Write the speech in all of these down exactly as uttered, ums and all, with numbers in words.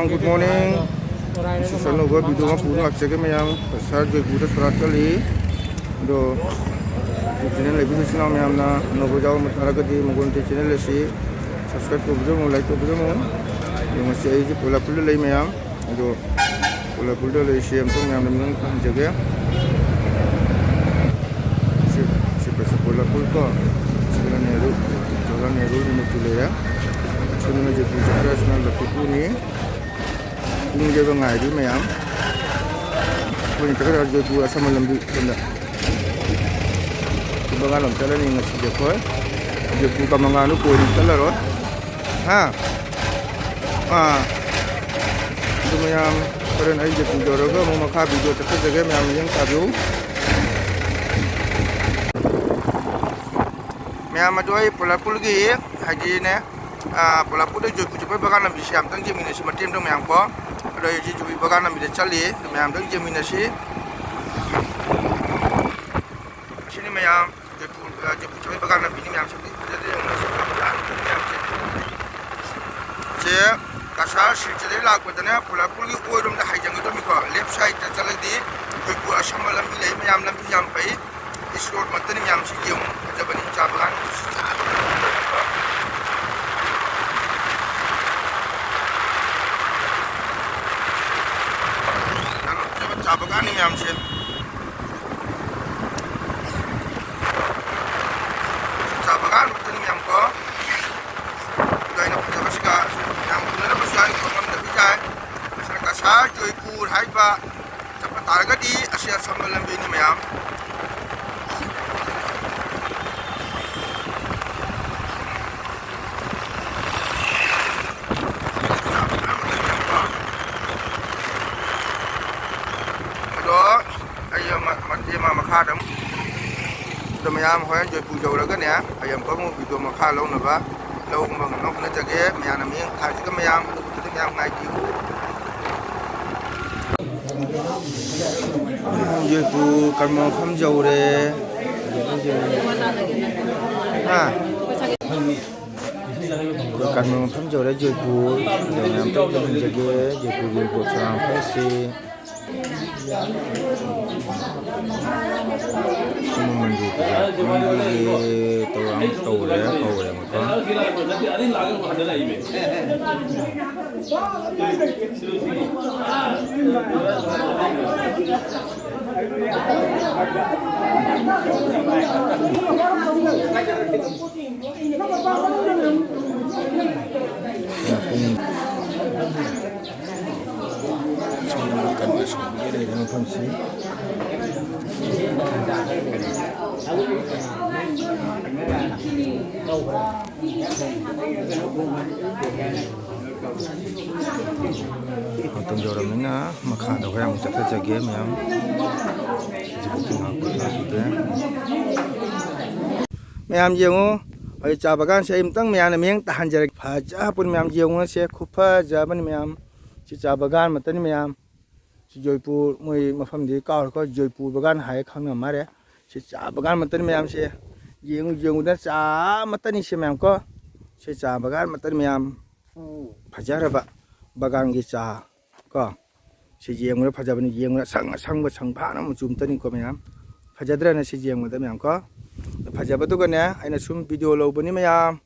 Good morning. ꯉꯁꯤꯁꯨ ꯑꯅꯧꯕ video ꯑꯃ ꯄꯨꯗꯨꯅ ꯂꯥꯛꯆꯒꯦ ꯃꯌꯥꯝ꯫ ꯀꯁꯥꯔ ꯖꯣꯏꯄꯨꯔꯗ ꯁꯣꯔꯥꯠ ꯆꯠꯂꯤ꯫ ꯑꯗꯣ channel ꯂꯩꯕꯤꯕ ꯏꯆꯤꯟ ꯏꯅꯥꯎ ꯃꯌꯥꯝꯅ ꯑꯅꯧꯕ ꯌꯥꯎꯕ ꯇꯥꯔꯒꯗꯤ ꯃꯒꯣꯟꯇꯦ channel ꯑꯁꯤ subscribe ꯇꯧꯕꯤꯔꯝꯃꯨ, like ꯇꯧꯕꯤꯔꯝꯃꯨ꯫ ꯑꯗꯣ ꯉꯁꯤ ꯑꯩꯁꯦ ꯄꯣꯂꯥꯄꯨꯔꯗ ꯂꯩ ꯃꯌꯥꯝ꯫ ꯑꯗꯣ ꯄꯣꯂꯥꯄꯨꯔꯗ ꯂꯩꯔꯤꯁꯦ ꯑꯝꯇꯪ ꯃꯌꯥꯝꯅ ꯃꯤꯉꯣꯟ ꯈꯪꯍꯟꯖꯒꯦ꯫ ꯁꯤ, ꯁꯤ ꯄꯣꯂꯥꯄꯨꯔ ꯀꯣ, ꯖꯋꯥꯍꯔꯂꯥꯜ ꯅꯦꯍꯔꯨ, ꯖꯋꯥꯍꯔꯂꯥꯜ ꯅꯦꯍꯔꯨ ꯃꯨꯔꯇꯤ ꯂꯩꯔꯦ꯫ ꯁꯤꯅ ꯖꯣꯏꯄꯨꯔ ꯆꯠꯄ ꯁꯤꯅ ꯂꯛꯈꯤꯄꯨꯔꯅꯤ꯫ ꯄꯨꯡꯁꯦ ꯉꯥꯏꯔꯤ ꯃꯌꯥꯝ꯫ ꯑꯩꯈꯣꯏꯅ ꯆꯠꯀꯗꯕ ꯖꯣꯏꯄꯨꯔ ꯑꯁꯝꯕ ꯂꯝꯕꯤ ꯁꯣꯝꯗ꯫ ꯕꯒꯥꯟ ꯂꯣꯝ ꯆꯠꯂꯅꯤ ꯉꯁꯤꯗꯤ ꯑꯩꯈꯣꯏ꯫ ꯖꯣꯏꯄꯨꯔ ꯀꯃꯉꯥꯅꯨ ꯀꯣꯏꯅ ꯆꯠꯂꯔꯣꯏ꯫ ꯍꯥ? ꯑꯥ꯫ ꯑꯗꯨ ꯃꯌꯥꯝ ꯍꯣꯔꯦꯟ ꯑꯩ ꯖꯣꯏꯄꯨꯔ ꯌꯧꯔꯒ ꯑꯃꯨꯛ ꯃꯈꯥ video ꯆꯠꯊꯖꯒꯦ, ꯃꯌꯥꯝ ꯃꯤꯠꯌꯦꯡ ꯇꯥꯕꯤꯌꯨ꯫ ꯃꯌꯥꯝ ꯑꯗꯣ ꯑꯩ ꯄꯣꯂꯥꯄꯨꯔꯒꯤ ꯍꯥꯏꯗꯤꯅꯦ, ꯑꯥ, ꯄꯣꯂꯥꯄꯨꯔꯗ ꯖꯣꯏꯄꯨꯔ ꯆꯠꯄꯩ ꯕꯒꯥꯟ ꯂꯝꯕꯤꯁꯦ ꯑꯝꯇꯪ ꯌꯦꯡꯃꯤꯟꯅꯁꯤ ꯃꯇꯦꯛ ꯑꯝꯇꯪ ꯃꯌꯥꯝ ꯀꯣ꯫ ꯑꯗꯣ ꯑꯩ ꯍꯧꯖꯤꯛ ꯖꯣꯏꯄꯨꯔ ꯕꯒꯥꯟ ꯂꯝꯕꯤꯗ ꯆꯠꯂꯤ, ꯑꯗꯨ ꯃꯌꯥꯝ ꯑꯝꯇꯪ ꯌꯦꯡꯃꯤꯟꯅꯁꯤ꯫ ꯑꯁꯤꯅꯤ ꯃꯌꯥꯝ, ꯖꯣꯏꯄꯨꯔ, ꯑꯥ, ꯖꯣꯏꯄꯨꯔ ꯆꯠꯄꯩ ꯕꯒꯥꯟ ꯂꯝꯕꯤꯅꯤ ꯃꯌꯥꯝ, ꯁꯤꯗꯤ ꯐꯖꯗ꯭ꯔꯦ ꯌꯦꯡꯉꯨ, ꯃꯌꯥꯝꯁꯦ꯫ ꯁꯦ ꯀꯁꯥꯔ ꯁꯤꯜꯆꯔꯗꯒꯤ ꯂꯥꯛꯄꯗꯅꯦ ꯄꯣꯂꯥꯄꯨꯔꯒꯤ ꯑꯣꯏꯔꯣꯝꯗ ꯍꯥꯏꯖꯟꯒꯗꯕꯅꯤꯀꯣ, left sideꯇ ꯆꯠꯂꯗꯤ ꯖꯣꯏꯄꯨꯔ ꯑꯁꯝꯕ ꯂꯝꯕꯤ ꯂꯩ ꯃꯌꯥꯝ, ꯂꯝꯕꯤ ꯌꯥꯝ ꯐꯩ꯫ East road ꯃꯛꯇꯅꯤ ꯃꯌꯥꯝꯁꯤ ꯌꯦꯡꯉꯨ, ꯐꯖꯕꯅꯤ ꯆꯥ ꯕꯒꯥꯟ꯫ ꯐꯖꯕ ꯆꯥ ꯕꯒꯥꯟꯅꯤ ꯃꯌꯥꯝꯁꯦ꯫ ꯆꯥ ꯕꯒꯥꯟ ꯃꯛꯇꯅꯤ ꯃꯌꯥꯝ ꯀꯣ꯫ ꯑꯗꯣ ꯑꯩꯅ ꯐꯖꯕꯁꯤꯒ ꯌꯥꯝ ꯎꯅꯗꯕꯁꯨ ꯌꯥꯏ, ꯐꯪꯉꯝꯗꯕꯁꯨ ꯌꯥꯏ꯫ ꯃꯁꯤꯅ ꯀꯁꯥꯔ ꯖꯣꯏꯄꯨꯔ ꯍꯥꯏꯔꯤꯕ ꯆꯠꯄ ꯇꯥꯔꯒꯗꯤ ꯑꯁꯤ ꯑꯁꯝꯕ ꯂꯝꯕꯤꯅꯤ ꯃꯌꯥꯝ꯫ ꯑꯗꯣ ꯑꯩ ꯑꯃ, ꯃꯇꯦꯛ ꯑꯃ ꯃꯈꯥꯗ ꯑꯃꯨꯛ, ꯑꯗꯣ ꯃꯌꯥꯝ ꯍꯣꯔꯦꯟ ꯖꯣꯏꯄꯨꯔ ꯌꯧꯔꯒꯅꯦ, ꯑꯩ ꯑꯃꯨꯛꯀ ꯑꯃꯨꯛ video ꯃꯈꯥ ꯂꯧꯅꯕ, ꯂꯧꯕ ꯉꯝꯅꯕ ꯍꯣꯠꯅꯖꯒꯦ꯫ ꯃꯌꯥꯝꯅ ꯃꯤꯠꯌꯦꯡ ꯊꯥꯔꯤꯁꯤꯒ ꯃꯌꯥꯝ ꯑꯗꯨ ꯈꯛꯇꯗꯤ ꯃꯌꯥꯝ ꯉꯥꯏꯕꯤꯌꯨ꯫ ꯖꯣꯏꯄꯨꯔ ꯀꯔꯃ ꯃꯐꯝ ꯌꯧꯔꯦ꯫ ꯍꯥ? ꯑꯩꯈꯣꯏ ꯀꯥꯟꯕ ꯃꯐꯝ ꯌꯧꯔꯦ, ꯖꯣꯏꯄꯨꯔ꯫ ꯑꯗꯣ ꯃꯌꯥꯝ ꯇꯧꯖ ꯍꯟꯖꯒꯦ, ꯖꯣꯏꯄꯨꯔꯒꯤ ꯕꯣꯠ ꯁꯣꯔꯥ ꯃꯐꯝꯁꯤ꯫ ꯁꯤꯃ ꯃꯟꯗꯤꯔ ꯄꯨꯖꯥ ꯀꯨꯝꯕꯒꯤ ꯇꯧꯔ ꯑꯃ ꯇꯧꯔꯦ, ꯀꯧꯔꯦ ꯑꯃꯨꯛꯀ꯫ ꯃꯐꯝꯁꯤ꯫ ꯃꯇꯝ ꯌꯧꯔꯕꯅꯤꯅ ꯃꯈꯥꯗ ꯈꯔ ꯑꯃꯨꯛ ꯆꯠꯊꯖꯒꯦ ꯃꯌꯥꯝ꯫ ꯍꯧꯖꯤꯛꯐꯥꯎꯗꯤ ꯉꯥꯏꯍꯥꯛ ꯄꯣꯊꯥꯈꯤꯒꯦ꯫ ꯃꯌꯥꯝ ꯌꯦꯡꯉꯨ, ꯑꯩ ꯆꯥ ꯕꯒꯥꯟꯁꯦ ꯑꯩ ꯑꯃꯨꯛꯇꯪ ꯃꯌꯥꯝꯅ ꯃꯤꯠꯌꯦꯡ ꯇꯥꯍꯟꯖꯔꯒꯦ꯫ ꯐꯖꯕꯅꯤ ꯃꯌꯥꯝ ꯌꯦꯡꯉꯨ, ꯁꯦ ꯈꯨꯐꯖꯕꯅꯤ ꯃꯌꯥꯝ꯫ ꯁꯤ ꯆꯥ ꯕꯒꯥꯟ ꯃꯛꯇꯅꯤ ꯃꯌꯥꯝ꯫ ꯁꯤ ꯖꯣꯏꯄꯨꯔ, ꯃꯣꯏ ꯃꯐꯝꯗꯤ ꯀꯥꯎꯔꯦꯀꯣ, ꯖꯣꯏꯄꯨꯔ ꯕꯒꯥꯟ ꯍꯥꯏ ꯈꯪꯅ ꯃꯥꯜꯂꯦ꯫ ꯁꯤ ꯆꯥ ꯕꯒꯥꯟ ꯃꯛꯇꯅꯤ ꯃꯌꯥꯝꯁꯦ꯫ ꯌꯦꯡꯉꯨ, ꯌꯦꯡꯉꯨꯗ ꯆꯥ ꯃꯛꯇꯅꯤ ꯁꯤ ꯃꯌꯥꯝ ꯀꯣ꯫ ꯁꯤ ꯆꯥ ꯕꯒꯥꯟ ꯃꯛꯇꯅꯤ ꯃꯌꯥꯝ꯫ ꯐꯖꯔꯕ ꯕꯒꯥꯟꯒꯤ ꯆꯥ ꯀꯣ꯫ ꯁꯤ ꯌꯦꯡꯕꯗ ꯐꯖꯕꯅꯤ, ꯌꯦꯡꯕꯗ ꯑꯁꯪ ꯑꯁꯪꯕ ꯁꯪꯐꯥꯅ ꯃꯆꯨ ꯑꯃꯇꯅꯤꯀꯣ ꯃꯌꯥꯝ꯫ ꯐꯖꯗ꯭ꯔꯅꯦ ꯁꯤ ꯌꯦꯡꯕꯗ ꯃꯌꯥꯝ ꯀꯣ? ꯐꯖꯕꯗꯨꯒꯅꯦ ꯑꯩꯅ ꯁꯨꯝ ꯚꯤꯗꯤꯑꯣ ꯂꯧꯕꯅꯤ ꯃꯌꯥꯝ꯫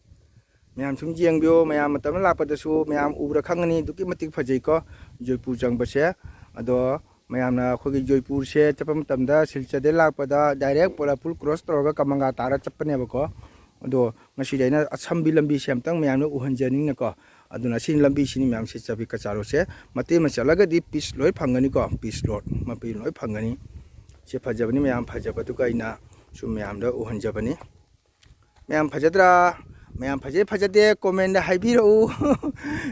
ꯃꯌꯥꯝ ꯁꯨꯝ ꯌꯦꯡꯕꯤꯌꯨ, ꯃꯌꯥꯝ ꯃꯇꯝ ꯑꯃ ꯂꯥꯛꯄꯗꯁꯨ ꯃꯌꯥꯝ ꯎꯕ꯭ꯔꯥ ꯈꯪꯒꯅꯤ, ꯑꯗꯨꯛꯀꯤ ꯃꯇꯤꯛ ꯐꯖꯩꯀꯣ ꯖꯣꯏꯄꯨꯔ ꯆꯪꯕꯁꯦ꯫ ꯑꯗꯣ ꯃꯌꯥꯝꯅ ꯑꯩꯈꯣꯏꯒꯤ ꯖꯣꯏꯄꯨꯔꯁꯦ ꯆꯠꯄ ꯃꯇꯝꯗ ꯁꯤꯜꯆꯔꯗꯩ ꯂꯥꯛꯄꯗ direct ꯄꯣꯂꯥꯄꯨꯜ cross ꯇꯧꯔꯒ ꯀꯃꯪꯒꯥ ꯇꯥꯔ ꯆꯠꯄꯅꯦꯕꯀꯣ꯫ ꯑꯗꯣ ꯉꯁꯤꯗꯤ ꯑꯩꯅ ꯑꯁꯝꯕꯤ ꯂꯝꯕꯤꯁꯦ ꯑꯝꯇꯪ ꯃꯌꯥꯝꯅ ꯎꯍꯟꯖꯅꯤꯡꯅꯀꯣ꯫ ꯑꯗꯨꯅ ꯑꯁꯤꯅꯤ ꯂꯝꯕꯤꯁꯤꯅꯤ ꯃꯌꯥꯝꯁꯦ ꯆꯥꯕꯤ ꯀꯆꯥꯔꯣꯁꯦ꯫ ꯃꯇꯦꯛ ꯑꯃ ꯆꯠꯂꯒꯗꯤ ꯄꯤꯁ ꯂꯣꯏ ꯐꯪꯒꯅꯤꯀꯣ, ꯄꯤꯁ ꯂꯣꯠ ꯃꯄꯤ ꯂꯣꯏ ꯐꯪꯒꯅꯤ꯫ ꯁꯤ ꯐꯖꯕꯅꯤ ꯃꯌꯥꯝ, ꯐꯖꯕꯗꯨꯒ ꯑꯩꯅ ꯁꯨꯝ ꯃꯌꯥꯝꯗ ꯎꯍꯟꯖꯕꯅꯤ꯫ ꯃꯌꯥꯝ ꯐꯖꯗ꯭ꯔꯥ? ꯃꯌꯥꯝ ꯐꯖꯩ ꯐꯖꯗꯦ comment ꯍꯥꯏꯕꯤꯔꯛꯎ꯫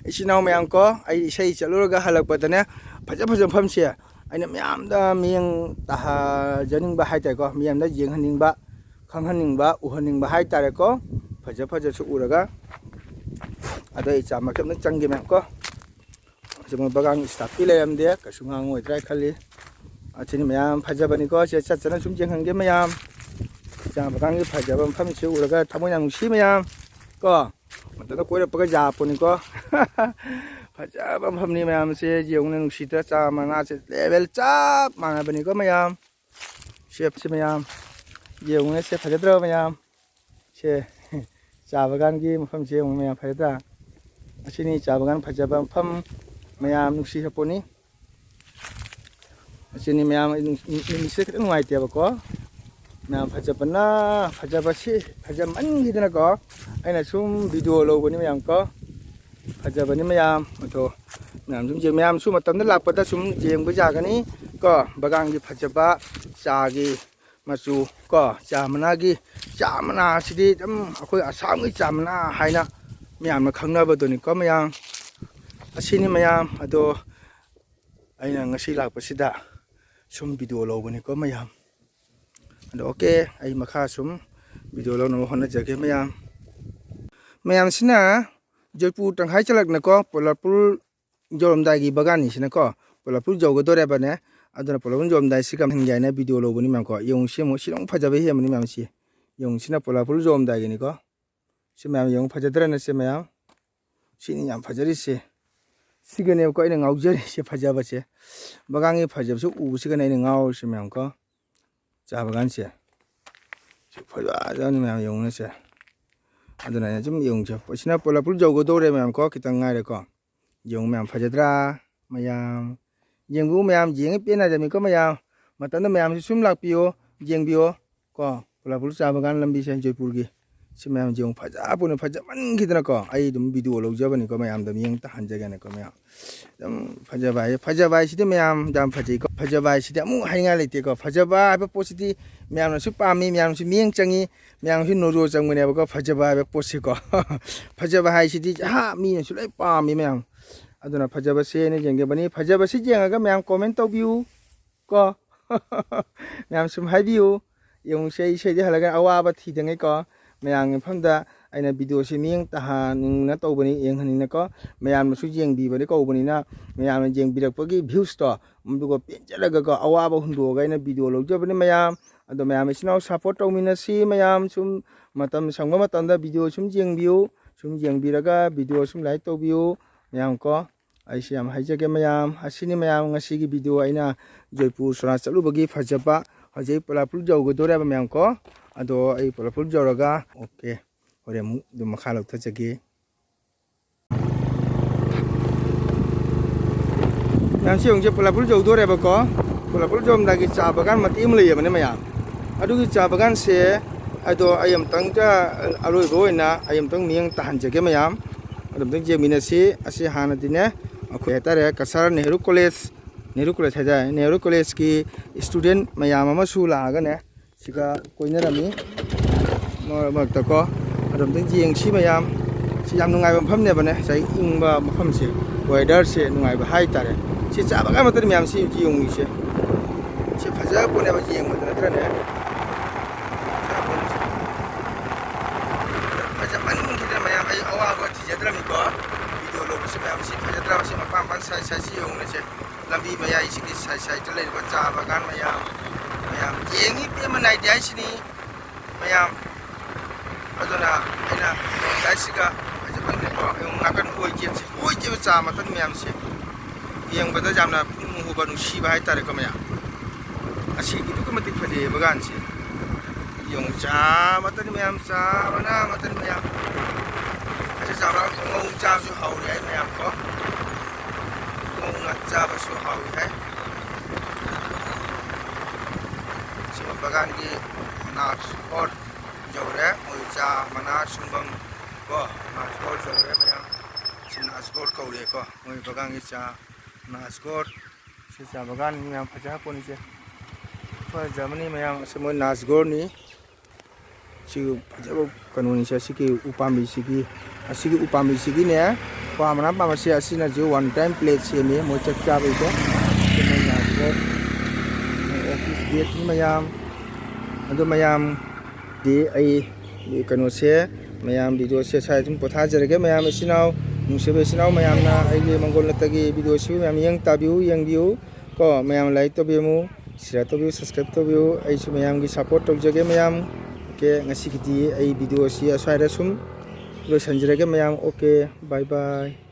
ꯏꯆꯤꯟ ꯏꯅꯥꯎ ꯃꯌꯥꯝ ꯀꯣ, ꯑꯩ ꯏꯁꯩ ꯆꯠꯂꯨꯔꯒ ꯍꯜꯂꯛꯄꯗꯅꯦ ꯐꯖ ꯐꯖꯕ ꯃꯐꯝꯁꯦ ꯑꯩꯅ ꯃꯌꯥꯝꯗ ꯃꯤꯠꯌꯦꯡ ꯇꯥꯍꯖꯅꯤꯡꯕ ꯍꯥꯏꯇꯥꯔꯦꯀꯣ, ꯃꯤꯌꯥꯝꯗ ꯌꯦꯡꯍꯟꯅꯤꯡꯕ, ꯈꯪꯍꯟꯅꯤꯡꯕ, ꯎꯍꯟꯅꯤꯡꯕ ꯍꯥꯏꯇꯥꯔꯦꯀꯣ꯫ ꯐꯖ ꯐꯖꯁꯨ ꯎꯔꯒ꯫ ꯑꯗꯣ ꯑꯩ ꯆꯥ ꯃꯀꯞꯅ ꯆꯪꯒꯦ ꯃꯌꯥꯝ ꯀꯣ꯫ ꯑꯁꯤ ꯃꯣꯏ ꯕꯒꯥꯟꯒꯤ staffꯇꯤ ꯂꯩꯔꯝꯗꯦ, ꯀꯩꯁꯨ ꯉꯥꯡꯉꯣꯏꯗ꯭ꯔꯥ ꯈꯜꯂꯤ꯫ ꯑꯁꯤꯅꯤ ꯃꯌꯥꯝ ꯐꯖꯕꯅꯤꯀꯣ꯫ ꯁꯦ ꯆꯠ ꯆꯠꯅ ꯁꯨꯝ ꯌꯦꯡꯍꯟꯒꯦ ꯃꯌꯥꯝ꯫ ꯆꯥ ꯕꯒꯥꯟꯒꯤ ꯐꯖꯕ ꯃꯐꯝꯁꯤ ꯎꯔꯒ ꯊꯃꯣꯏ ꯌꯥꯝ ꯅꯨꯡꯁꯤ ꯃꯌꯥꯝ ꯀꯣ꯫ ꯑꯗ ꯀꯣꯏꯔꯛꯄꯒ ꯌꯥꯄꯣꯅꯤꯀꯣ꯫ ꯐꯖꯕ ꯃꯐꯝꯅꯤ ꯃꯌꯥꯝꯁꯦ, ꯌꯦꯡꯉꯨꯅꯦ, ꯅꯨꯡꯁꯤꯠꯇ ꯆꯥ ꯃꯅꯥꯁꯦ level ꯆꯞ ꯃꯥꯟꯅꯕꯅꯤꯀꯣ ꯃꯌꯥꯝ꯫ ꯁꯦꯞꯁꯦ ꯃꯌꯥꯝ ꯌꯦꯡꯉꯨꯅꯦ, ꯁꯦ ꯐꯖꯗ꯭ꯔꯣ ꯃꯌꯥꯝ? ꯁꯦ ꯆꯥ ꯕꯒꯥꯟꯒꯤ ꯃꯐꯝꯁꯦ ꯌꯦꯡꯉꯨ ꯃꯌꯥꯝ, ꯐꯖꯗ꯭ꯔꯥ? ꯑꯁꯤꯅꯤ ꯆꯥ ꯕꯒꯥꯟ ꯐꯖꯕ ꯃꯐꯝ, ꯃꯌꯥꯝ ꯅꯨꯡꯁꯤ ꯍꯥꯄꯣꯅꯤ꯫ ꯑꯁꯤꯅꯤ ꯃꯌꯥꯝ, ꯑꯩ ꯅꯨꯡ-, ꯅꯨꯃꯤꯠꯁꯦ ꯈꯤꯇꯪ ꯅꯨꯡꯉꯥꯏꯇꯦꯕꯀꯣ꯫ ꯃꯌꯥꯝ ꯐꯖꯕꯅ, ꯐꯖꯕꯁꯤ ꯐꯖꯃꯟꯈꯤꯗꯅꯀꯣ, ꯑꯩꯅ ꯁꯨꯝ video ꯂꯧꯕꯅꯤ ꯃꯌꯥꯝ ꯀꯣ꯫ ꯐꯖꯕꯅꯤ ꯃꯌꯥꯝ꯫ ꯑꯗꯣ ꯃꯌꯥꯝ ꯁꯨꯝ ꯌꯦꯡ-, ꯃꯌꯥꯝꯁꯨ ꯃꯇꯝꯗ ꯂꯥꯛꯄꯗ ꯁꯨꯝ ꯌꯦꯡꯕ ꯌꯥꯒꯅꯤ ꯀꯣ꯫ ꯕꯒꯥꯟꯒꯤ ꯐꯖꯕ, ꯆꯥꯒꯤ ꯃꯆꯨ ꯀꯣ, ꯆꯥ ꯃꯅꯥꯒꯤ, ꯆꯥ ꯃꯅꯥꯁꯤꯗꯤ ꯑꯗꯨꯝ ꯑꯩꯈꯣꯏ ꯑꯁꯥꯝꯒꯤ ꯆꯥ ꯃꯅꯥ ꯍꯥꯏꯅ ꯃꯌꯥꯝꯅ ꯈꯪꯅꯕꯗꯨꯅꯤꯀꯣ ꯃꯌꯥꯝ꯫ ꯑꯁꯤꯅꯤ ꯃꯌꯥꯝ꯫ ꯑꯗꯣ ꯑꯩꯅ ꯉꯁꯤ ꯂꯥꯛꯄꯁꯤꯗ ꯁꯨꯝ video ꯂꯧꯕꯅꯤꯀꯣ ꯃꯌꯥꯝ꯫ ꯑꯗꯣ okay, ꯑꯩ ꯃꯈꯥ ꯁꯨꯝ video ꯂꯧꯅꯕ ꯍꯣꯠꯅꯖꯒꯦ ꯃꯌꯥꯝ꯫ ꯃꯌꯥꯝꯁꯤꯅ ꯖꯣꯏꯄꯨꯔ ꯇꯪꯈꯥꯏ ꯆꯜꯂꯛꯅꯀꯣ, ꯄꯣꯂꯥꯄꯨꯔ ꯌꯧꯔꯝꯗꯥꯏꯒꯤ ꯕꯒꯥꯟꯅꯤꯁꯤꯅꯀꯣ, ꯄꯣꯂꯥꯄꯨꯔ ꯌꯧꯒꯗꯧꯔꯦꯕꯅꯦ꯫ ꯑꯗꯨꯅ ꯄꯣꯂꯥꯄꯨꯔ ꯌꯧꯔꯝꯗꯥꯏ ꯁꯤ ꯀꯝ ꯍꯟꯒꯦ ꯍꯥꯏꯅ video ꯂꯧꯕꯅꯤ ꯃꯌꯥꯝꯀꯣ꯫ ꯌꯦꯡꯉꯨ, ꯁꯤ ꯑꯃꯨꯛ, ꯁꯤꯅ ꯑꯃꯨꯛ ꯐꯖꯕ ꯍꯦꯟꯕꯅꯤ ꯃꯌꯥꯝ꯫ ꯁꯤ ꯌꯦꯡꯉꯨ, ꯁꯤꯅ ꯄꯣꯂꯥꯄꯨꯔ ꯌꯧꯔꯝꯗꯥꯏꯒꯤꯅꯤꯀꯣ꯫ ꯁꯤ ꯃꯌꯥꯝ ꯌꯦꯡꯉꯨ, ꯐꯖꯗ꯭ꯔꯅꯦ ꯁꯤ ꯃꯌꯥꯝ? ꯁꯤꯅꯤ ꯌꯥꯝ ꯐꯖꯔꯤꯁꯦ꯫ ꯁꯤꯒꯅꯦꯕꯀꯣ ꯑꯩꯅ ꯉꯥꯎꯖꯔꯤꯁꯦ ꯐꯖꯕꯁꯦ꯫ ꯕꯒꯥꯟꯒꯤ ꯐꯖꯕꯁꯦ ꯎꯕꯁꯤꯒꯅꯦ ꯑꯩꯅ ꯉꯥꯎꯔꯤꯁꯦ ꯃꯌꯥꯝꯀꯣ꯫ ꯆꯥ ꯕꯒꯥꯟꯁꯦ꯫ ꯁꯤ ꯐꯖꯕꯅꯤ ꯃꯌꯥꯝ ꯌꯦꯡꯉꯨꯅꯦ ꯁꯦ꯫ ꯑꯗꯨꯅ ꯑꯩꯅ ꯁꯨꯝ ꯌꯦꯡꯉꯨꯁꯦ꯫ ꯁꯤꯅ ꯄꯣꯂꯥꯄꯨꯔ ꯌꯧꯒꯗꯧꯔꯦ ꯃꯌꯥꯝꯀꯣ, ꯈꯤꯇꯪ ꯉꯥꯏꯔꯦꯀꯣ꯫ ꯌꯦꯡꯉꯨ ꯃꯌꯥꯝ, ꯐꯖꯗ꯭ꯔꯥ? ꯃꯌꯥꯝ ꯌꯦꯡꯕꯤꯌꯨ ꯃꯌꯥꯝ, ꯌꯦꯡꯉ ꯄꯦꯟꯅꯗꯕꯅꯤꯀꯣ ꯃꯌꯥꯝ꯫ ꯃꯇꯝꯗ ꯃꯌꯥꯝꯁꯨ ꯁꯨꯝ ꯂꯥꯛꯄꯤꯌꯣ, ꯌꯦꯡꯕꯤꯌꯣ ꯀꯣ꯫ ꯄꯣꯂꯥꯄꯨꯔ ꯆꯥ ꯕꯒꯥꯟ ꯂꯝꯕꯤꯁꯦ ꯖꯣꯏꯄꯨꯔꯒꯤ꯫ ꯁꯤ ꯃꯌꯥꯝ ꯌꯦꯡꯉꯨ, ꯐꯖꯕꯅ ꯐꯖꯃꯟꯈꯤꯗꯅꯀꯣ꯫ ꯑꯩ ꯑꯗꯨꯝ video ꯂꯧꯖꯕꯅꯤꯀꯣ ꯃꯌꯥꯝꯗ ꯃꯤꯠꯌꯦꯡ ꯇꯥꯍꯟꯖꯒꯦꯅꯀꯣ ꯃꯌꯥꯝ꯫ ꯑꯗꯨꯝ ꯐꯖꯕ ꯍꯥꯏ, ꯐꯖꯕ ꯍꯥꯏꯁꯤꯗꯤ ꯃꯌꯥꯝ ꯌꯥꯝ ꯐꯖꯩꯀꯣ꯫ ꯐꯖꯕ ꯍꯥꯏꯁꯤꯗꯤ ꯑꯃꯨꯛ ꯍꯥꯏꯅꯤꯡꯉꯥꯏ ꯂꯩꯇꯦꯀꯣ꯫ ꯐꯖꯕ ꯍꯥꯏꯕ ꯄꯣꯠꯁꯤꯗꯤ ꯃꯌꯥꯝꯅꯁꯨ ꯄꯥꯝꯃꯤ, ꯃꯌꯥꯝꯅꯁꯨ ꯃꯤꯠꯌꯦꯡ ꯆꯪꯉꯤ, ꯃꯌꯥꯝꯁꯨ ꯅꯣꯖꯣ ꯆꯪꯕꯅꯦꯕꯀꯣ ꯐꯖꯕ ꯍꯥꯏꯕ ꯄꯣꯠꯁꯤꯀꯣ꯫ ꯐꯖꯕ ꯍꯥꯏꯁꯤꯗꯤ ꯑꯍꯥ, ꯃꯤꯅꯁꯨ ꯂꯣꯏ ꯄꯥꯝꯃꯤ ꯃꯌꯥꯝ꯫ ꯑꯗꯨꯅ ꯐꯖꯕꯁꯦ ꯑꯩꯅ ꯌꯦꯡꯖꯕꯅꯤ꯫ ꯐꯖꯕꯁꯤ ꯌꯦꯡꯉꯒ ꯃꯌꯥꯝ comment ꯇꯧꯕꯤꯌꯨ ꯀꯣ꯫ ꯃꯌꯥꯝ ꯁꯨꯝ ꯍꯥꯏꯕꯤꯌꯨ꯫ ꯌꯦꯡꯉꯨꯁꯦ, ꯑꯩ ꯏꯁꯩꯗꯤ ꯍꯜꯂꯒ ꯑꯋꯥꯕ ꯊꯤꯗꯉꯩꯀꯣ꯫ ꯃꯌꯥꯝꯒꯤ ꯃꯐꯝꯗ ꯑꯩꯅ videoꯁꯤ ꯃꯤꯠꯌꯦꯡ ꯇꯥꯍꯟꯅꯤꯡꯅ ꯇꯧꯕꯅꯤ, ꯌꯦꯡꯍꯟꯅꯤꯡꯅꯀꯣ꯫ ꯃꯌꯥꯝꯅꯁꯨ ꯌꯦꯡꯕꯤꯕꯅꯤ ꯀꯧꯕꯅꯤꯅ, ꯃꯌꯥꯝꯅ ꯌꯦꯡꯕꯤꯔꯛꯄꯒꯤ viewsꯇꯣ, ꯑꯗꯨꯒ ꯄꯦꯟꯖꯔꯒꯀꯣ, ꯑꯋꯥꯕ ꯍꯨꯟꯗꯣꯛꯑꯒ ꯑꯩꯅ video ꯂꯧꯖꯕꯅꯤ ꯃꯌꯥꯝ꯫ ꯑꯗꯣ ꯃꯌꯥꯝ ꯏꯆꯤꯟ ꯏꯅꯥꯎ support ꯇꯧꯃꯤꯟꯅꯁꯤ꯫ ꯃꯌꯥꯝ ꯁꯨꯝ ꯃꯇꯝ ꯁꯪꯕ ꯃꯇꯝꯗ video ꯁꯨꯝ ꯌꯦꯡꯕꯤꯌꯨ꯫ ꯁꯨꯝ ꯌꯦꯡꯕꯤꯔꯒ video ꯁꯨꯝ like ꯇꯧꯕꯤꯌꯨ ꯃꯌꯥꯝ ꯀꯣ꯫ ꯑꯩꯁꯨ ꯌꯥꯝ ꯍꯥꯏꯖꯒꯦ ꯃꯌꯥꯝ꯫ ꯑꯁꯤꯅꯤ ꯃꯌꯥꯝ ꯉꯁꯤꯒꯤ video, ꯑꯩꯅ ꯖꯣꯏꯄꯨꯔ ꯁꯣꯔꯥ ꯆꯠꯂꯨꯕꯒꯤ ꯐꯖꯕ꯫ ꯍꯧꯖꯤꯛ ꯄꯣꯂꯥꯄꯨꯔ ꯌꯧꯒꯗꯧꯔꯦꯕ ꯃꯌꯥꯝ ꯀꯣ꯫ ꯑꯗꯣ ꯑꯩ ꯄꯣꯂꯥꯄꯨꯔ ꯌꯧꯔꯒ, okay, ꯍꯣꯔꯦꯟ ꯑꯃꯨꯛ ꯑꯗꯨꯝ ꯃꯈꯥ ꯂꯧꯊꯖꯒꯦ꯫ ꯃꯌꯥꯝ ꯁꯤ ꯌꯦꯡꯉꯨꯁꯦ, ꯄꯣꯂꯥꯄꯨꯔ ꯌꯧꯗꯣꯔꯦꯕꯀꯣ꯫ ꯄꯣꯂꯥꯄꯨꯔ ꯌꯧꯔꯝꯗꯥꯏꯒꯤ ꯆꯥ ꯕꯒꯥꯟ ꯃꯇꯦꯛ ꯑꯃ ꯂꯩꯌꯦꯕꯅꯦ ꯃꯌꯥꯝ꯫ ꯑꯗꯨꯒꯤ ꯆꯥ ꯕꯒꯥꯟꯁꯦ, ꯑꯗꯣ ꯑꯩ ꯑꯃꯨꯛꯇꯪꯒ ꯑꯔꯣꯏꯕ ꯑꯣꯏꯅ ꯑꯩ ꯑꯃꯨꯛꯇꯪ ꯃꯤꯠꯌꯦꯡ ꯇꯥꯍꯟꯖꯒꯦ ꯃꯌꯥꯝ꯫ ꯑꯗꯨꯝꯇꯪ ꯌꯦꯡꯃꯤꯟꯅꯁꯤ꯫ ꯑꯁꯤ ꯍꯥꯟꯅꯗꯤꯅꯦ, ꯑꯩꯈꯣꯏ ꯍꯥꯏꯇꯥꯔꯦ, ꯀꯁꯥꯔ ꯅꯦꯍꯔꯨ ꯀꯣꯂꯦꯖ, ꯅꯦꯍꯔꯨ ꯀꯣꯂꯦꯖ ꯍꯥꯏꯇꯥꯔꯦ, ꯅꯦꯍꯔꯨ ꯀꯣꯂꯦꯖꯀꯤ student ꯃꯌꯥꯝ ꯑꯃꯁꯨ ꯂꯥꯛꯑꯒꯅꯦ, ꯁꯤꯒ ꯀꯣꯏꯅꯔꯝꯃꯤ ꯃꯔꯛ ꯃꯔꯛꯇꯀꯣ꯫ ꯑꯗꯨꯝꯇꯪ ꯌꯦꯡꯁꯤ ꯃꯌꯥꯝ꯫ ꯁꯤ ꯌꯥꯝ ꯅꯨꯡꯉꯥꯏꯕ ꯃꯐꯝꯅꯦꯕꯅꯦ, ꯉꯁꯥꯏ ꯏꯪꯕ ꯃꯐꯝꯁꯦ, weatherꯁꯦ ꯅꯨꯡꯉꯥꯏꯕ ꯍꯥꯏꯇꯥꯔꯦ꯫ ꯁꯤ ꯆꯥ ꯕꯒꯥꯟ ꯃꯇꯠ ꯃꯌꯥꯝꯁꯤ ꯌꯦꯡꯉꯨꯁꯦ꯫ ꯁꯤ ꯐꯖ ꯄꯣꯠꯅꯦꯕ, ꯌꯦꯡꯕꯗ ꯅꯠꯇ꯭ꯔꯅꯦ꯫ ꯐꯖꯃꯟꯈꯤꯗꯅ ꯃꯌꯥꯝ, ꯑꯩ ꯑꯋꯥꯕ ꯊꯤꯖꯗ꯭ꯔꯕꯅꯤꯀꯣ꯫ Video ꯂꯧꯕꯁꯤ ꯃꯌꯥꯝ, ꯁꯤ ꯐꯖꯗ꯭ꯔꯥ? ꯁꯤ ꯃꯄꯥꯟ ꯃꯄꯥꯟ side sideꯁꯤ ꯌꯦꯡꯉꯨꯅꯦꯁꯦ꯫ ꯂꯝꯕꯤ ꯃꯌꯥꯏꯁꯤꯒꯤ side sideꯇ ꯂꯩꯔꯤꯕ ꯆꯥ ꯕꯒꯥꯟ ꯃꯌꯥꯝ, ꯃꯌꯥꯝ ꯌꯦꯡꯉꯤ ꯄꯦꯟꯕ ꯅꯥꯏꯗꯦ ꯍꯥꯏꯁꯤꯅꯤ ꯃꯌꯥꯝ꯫ ꯑꯗꯨꯅ ꯑꯩꯅ ꯁꯤꯒ ꯐꯖꯃꯟꯈ꯭ꯔꯦꯀꯣ꯫ ꯌꯦꯡꯉꯨ, ꯅꯥꯀꯟ ꯑꯣꯏ ꯀꯦꯞꯁꯦ, ꯑꯣꯏ ꯀꯦꯞ ꯆꯥ ꯃꯇꯠ ꯃꯌꯥꯝꯁꯦ ꯌꯦꯡꯕꯗ ꯌꯥꯝꯅ ꯄꯨꯛꯅꯤꯡ ꯍꯨꯕ, ꯅꯨꯡꯁꯤꯕ ꯍꯥꯏꯇꯥꯔꯦꯀꯣ ꯃꯌꯥꯝ꯫ ꯑꯁꯤꯒꯤ ꯑꯗꯨꯛꯀꯤ ꯃꯇꯤꯛ ꯐꯖꯩꯌꯦ ꯕꯒꯥꯟꯁꯦ꯫ ꯌꯦꯡꯉꯨ, ꯆꯥ ꯃꯇꯠ ꯃꯌꯥꯝ, ꯆꯥ ꯃꯅꯥ ꯃꯇꯠ ꯃꯌꯥꯝ꯫ ꯑꯁꯤ ꯆꯥ ꯃꯅꯥ ꯉꯧ ꯆꯥꯕꯁꯨ ꯍꯥꯎꯔꯦ ꯍꯥꯏ ꯃꯌꯥꯝ ꯀꯣ꯫ ꯉꯧ ꯉꯥ ꯆꯥꯕꯁꯨ ꯍꯥꯎꯔꯦ ꯍꯥꯏ꯫ ꯁꯤꯃ ꯕꯒꯥꯟꯒꯤ ꯅꯥꯁ ꯍꯣꯠ ꯌꯧꯔꯦ꯫ ꯃꯣꯏ ꯆꯥ ꯃꯅꯥ ꯁꯨꯡꯐꯝ ꯀꯣ, ꯅꯥꯁ ꯍꯣꯠ ꯌꯧꯔꯦ ꯃꯌꯥꯝ꯫ ꯁꯤ ꯅꯥꯁ ꯍꯣꯠ ꯀꯧꯔꯦꯀꯣ, ꯃꯣꯏ ꯕꯒꯥꯟꯒꯤ ꯆꯥ ꯅꯥꯁ ꯍꯣꯠ꯫ ꯁꯤ ꯆꯥ ꯕꯒꯥꯟ ꯃꯌꯥꯝ ꯐꯖ ꯄꯣꯠꯅꯤꯁꯦ꯫ ꯐꯖꯕꯅꯤ ꯃꯌꯥꯝ꯫ ꯑꯁꯤ ꯃꯣꯏ ꯅꯥꯁ ꯍꯣꯠꯅꯤ꯫ ꯁꯤ ꯐꯖꯕ ꯀꯩꯅꯣꯅꯤꯁꯦ꯫ ꯁꯤꯒꯤ ꯎꯄꯥꯝꯕꯤꯁꯤꯒꯤ, ꯑꯁꯤꯒꯤ ꯎꯄꯥꯝꯕꯤꯁꯤꯒꯤꯅꯦ, ꯀ꯭ꯋꯥ ꯃꯅꯥ ꯄꯥꯝꯕꯁꯦ, ꯑꯁꯤꯅꯁꯨ one time plate ꯁꯦꯝꯃꯤ ꯃꯣꯏ ꯆꯥꯛ ꯆꯥꯕꯩꯗꯣ꯫ ꯁꯤ ꯃꯣꯏ ꯅꯥꯁ ꯍꯣꯠ꯫ ꯃꯣꯏ office bateꯅꯤ ꯃꯌꯥꯝ꯫ ꯑꯗꯣ ꯃꯌꯥꯝ ꯗꯤ ꯑꯩ ꯀꯩꯅꯣꯁꯦ, ꯃꯌꯥꯝ videoꯁꯦ ꯁ꯭ꯋꯥꯏ ꯑꯗꯨꯝ ꯄꯣꯊꯥꯖꯔꯒꯦ꯫ ꯃꯌꯥꯝ ꯏꯆꯤꯟ ꯏꯅꯥꯎ, ꯅꯨꯡꯁꯤꯕ ꯏꯆꯤꯟ ꯏꯅꯥꯎ ꯃꯌꯥꯝꯅ ꯑꯩꯒꯤ ꯃꯪꯒꯣꯜ ꯅꯠꯇꯒꯤ videoꯁꯤꯕꯨ ꯃꯌꯥꯝ ꯌꯦꯡ ꯇꯥꯕꯤꯌꯨ, ꯌꯦꯡꯕꯤꯌꯨ ꯀꯣ꯫ ꯃꯌꯥꯝ like ꯇꯧꯕꯤꯔꯝꯃꯨ, share ꯇꯧꯕꯤꯌꯨ, subscribe ꯇꯧꯕꯤꯌꯨ꯫ ꯑꯩꯁꯨ ꯃꯌꯥꯝꯒꯤ support ꯇꯧꯖꯒꯦ ꯃꯌꯥꯝ꯫ Okay, ꯉꯁꯤꯒꯤꯗꯤ ꯑꯩ videoꯁꯤ ꯑꯁ꯭ꯋꯥꯏꯗ ꯁꯨꯝ ꯂꯣꯏꯁꯤꯟꯖꯔꯒꯦ ꯃꯌꯥꯝ꯫ ꯑꯣꯀꯦ, ꯕꯥꯏ ꯕꯥꯏ꯫